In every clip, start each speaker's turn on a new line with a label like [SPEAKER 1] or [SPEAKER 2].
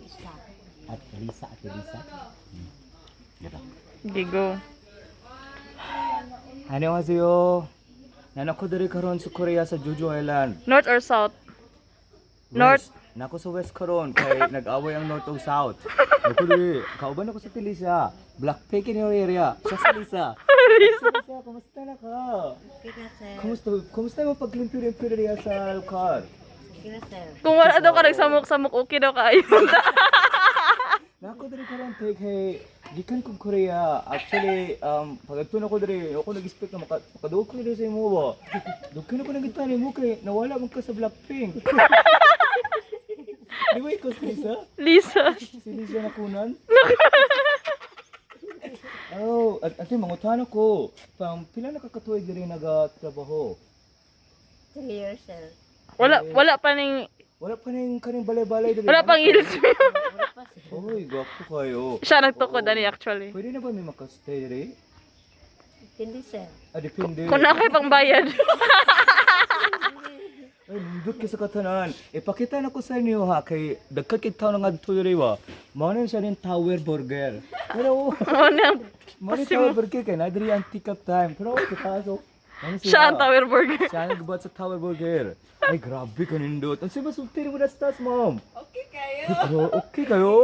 [SPEAKER 1] Lisa.
[SPEAKER 2] At Lisa, Ate Lisa. Diba?
[SPEAKER 3] Gigo.
[SPEAKER 4] 안녕하세요. Naa ko diri karon sa Korea sa Jeju Island.
[SPEAKER 3] North or south? North.
[SPEAKER 4] West. Naa ko sa West karon kay nag-away ang North ug South. Ako diri, kauban ako sa Tilisa. Blackpink in your area. Siya si Lisa. Lisa, kumusta na ka?
[SPEAKER 1] Okay na, sir.
[SPEAKER 4] Kumusta, kumusta mo paglimpyo-limpyo diri sa lugar?
[SPEAKER 1] Okay na, sir.
[SPEAKER 3] Kung wala daw ka nagsamok-samok, okay daw kaayo.
[SPEAKER 4] Naa ko diri karon kay kay gikan kog Korea. Actually, pag-adto nako diri, ako nag-expect na makaduog ko diri sa imo ba. Dughan ako nagita nimo kay nawala man ka sa Blackpink. Di ba ikaw si Lisa?
[SPEAKER 3] Lisa.
[SPEAKER 4] Si Lisa nakunan? Oh, at ate, mangutan ako. Pang pila na kakatuig diri nagatrabaho?
[SPEAKER 1] 3 years, sir.
[SPEAKER 3] Wala wala pa ning
[SPEAKER 4] Wala pa ning kaning balay-balay diri.
[SPEAKER 3] Wala pang heels.
[SPEAKER 1] Wala pa, sir.
[SPEAKER 4] Oy, gwapo kayo.
[SPEAKER 3] Siya nagtukod ani actually.
[SPEAKER 4] Pwede na ba may makastay diri?
[SPEAKER 1] Hindi, sir.
[SPEAKER 4] Ah, depende.
[SPEAKER 3] Kung na kay pang bayad.
[SPEAKER 4] Ay, nindot kay sa katanan. Ipakita na ko sa inyo ha, kay dagkat kay tao nga adto diri ba. Mao na siya ning Tower Burger. Pero
[SPEAKER 3] Ano na
[SPEAKER 4] mao ni Tower Burger kay na diri ang pick up time. Pero okay taas oh. Mao na
[SPEAKER 3] siya ang Tower Burger.
[SPEAKER 4] Siya ang nagbuhat sa Tower Burger. Ay, grabe ka nindot. Ang siba sulti mo na sa taas, ma'am.
[SPEAKER 5] Okay kayo.
[SPEAKER 4] Okay kayo.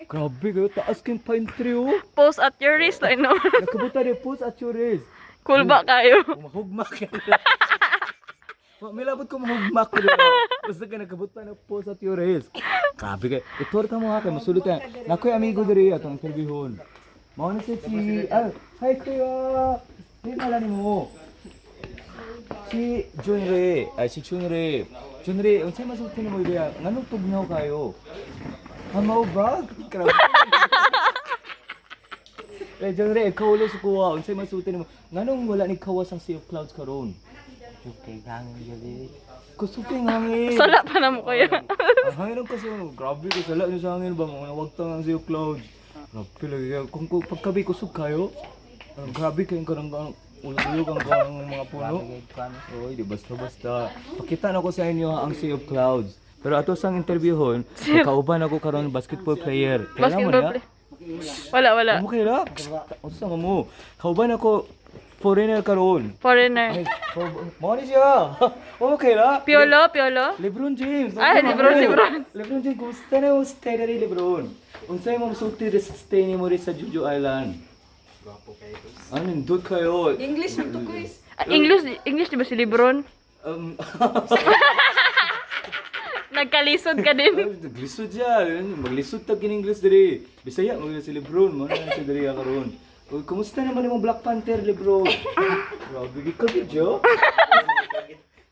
[SPEAKER 4] Grabe kayo. Taas kayong pine tree, oh.
[SPEAKER 3] Post at your risk, I know.
[SPEAKER 4] Nakabuta rin, post at your risk.
[SPEAKER 3] Cool ba kayo?
[SPEAKER 4] Mahugma ka. May labot ko mahugma ko dito. Basta ka nagkabot pa ng post at your risk. Grabe kayo. Itorta mo ha, kay masulot ka. Nakoy amigo diri atong interviewon. Mao na siya si... Ah, hi kuya! Di mala nimo. Si Junre, ay si Junre. Junre, unsay masulti nimo iya? Nganong tugnaw kayo? Hamaw ba? Grabe. Eh, Junre, ikaw ulo sa kuha. Unsay masulti nimo? Nganong wala ni kawas ang Sea of Clouds karon?
[SPEAKER 2] Okay, hangin gabi.
[SPEAKER 4] Kusog kay hangin.
[SPEAKER 3] Sala pa na mo kuya.
[SPEAKER 4] Ang hangin ang kusog. Grabe ko sala niyo sa hangin ba mga nawagtang ang Sea of Clouds. Grabe lagi kayo. Kung pagkabi kusog kayo, ang grabe kayong karang ulog ang karang mga puno. Oy, di basta basta. Pakita na ko sa inyo ang Sea of Clouds. Pero ato sang interviewhon, kauban ako karon basketball player. Kailan mo
[SPEAKER 3] Basketball
[SPEAKER 4] na?
[SPEAKER 3] play. Wala, wala.
[SPEAKER 4] Mo kaila? Unsa nga mo? Kauban ako foreigner karon.
[SPEAKER 3] Foreigner.
[SPEAKER 4] Ay, mo ni siya. Okay ra?
[SPEAKER 3] Piolo, Piolo.
[SPEAKER 4] LeBron James.
[SPEAKER 3] Ay, LeBron, LeBron.
[SPEAKER 4] LeBron James, kumusta na yung stay na rin, LeBron? Unsay mo masulti rin sa stay ni mo rin sa Juju Island? Gwapo kayo. Ano, nindot kayo.
[SPEAKER 5] English mo to quiz.
[SPEAKER 3] Ah, English, English di ba si Lebron? Nagkalisod ka din.
[SPEAKER 4] Naglisod siya. Maglisod tag in English diri. Bisaya, maglisod si Lebron. Mo na siya diri karon. Uy, kumusta naman imong Black Panther, Lebron? Grabe, gikagit, Jo.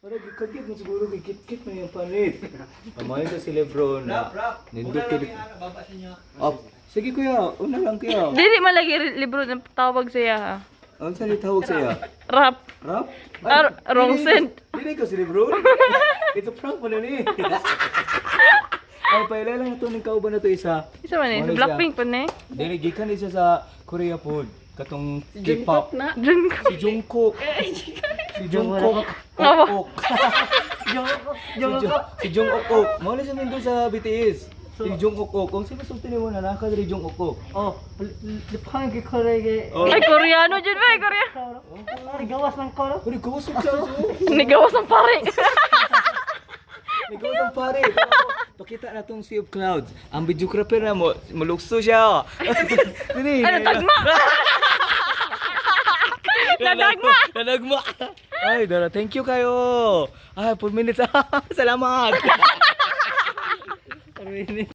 [SPEAKER 4] Para gikagit mo siguro, gikit-kit mo yung panit. Amayo sa si Lebron. Rap, rap. Nindot kay. Oh, sige kuya, una lang kuya.
[SPEAKER 3] Dili man lagi Lebron ang tawag siya ha.
[SPEAKER 4] Ano sa tawag sa'yo?
[SPEAKER 3] Rap.
[SPEAKER 4] Rap?
[SPEAKER 3] Ah, wrong send.
[SPEAKER 4] Dili ko si Lebron. Ito prank mo na ni. Ay, paila lang ito ng kauban na to isa.
[SPEAKER 3] Isa man eh.
[SPEAKER 4] Ano siya?
[SPEAKER 3] Blackpink pa na eh.
[SPEAKER 4] Dili, gikan ni siya sa Korea food. Katong K-pop.
[SPEAKER 5] Na.
[SPEAKER 3] Jungkook.
[SPEAKER 4] Si Jungkook. Si Jungkook.
[SPEAKER 3] Nga ba?
[SPEAKER 4] Ok. Si Jungkook. Ok. Mao na siya nindot sa BTS. Si Jungkook Ok. Kung sino sulti nimo na naka diri Jungkook Ok.
[SPEAKER 6] Oh, lipang gikorege.
[SPEAKER 4] Oh.
[SPEAKER 3] Ay, Koreano dyan ba eh, Korea.
[SPEAKER 6] Ay, gawas ng koro.
[SPEAKER 4] Uy, gawas ang clouds, oh.
[SPEAKER 3] Nigawas ang pare.
[SPEAKER 4] Nagawas ang pare. Pero, pakita na tong Sea of Clouds. Ang videographer na mo, malukso siya. Dili.
[SPEAKER 3] Ano, tagma? Nadagma!
[SPEAKER 4] Nadagma! Ay, Dara, thank you kayo. Ay, 4 minutes. Salamat. 4 minutes.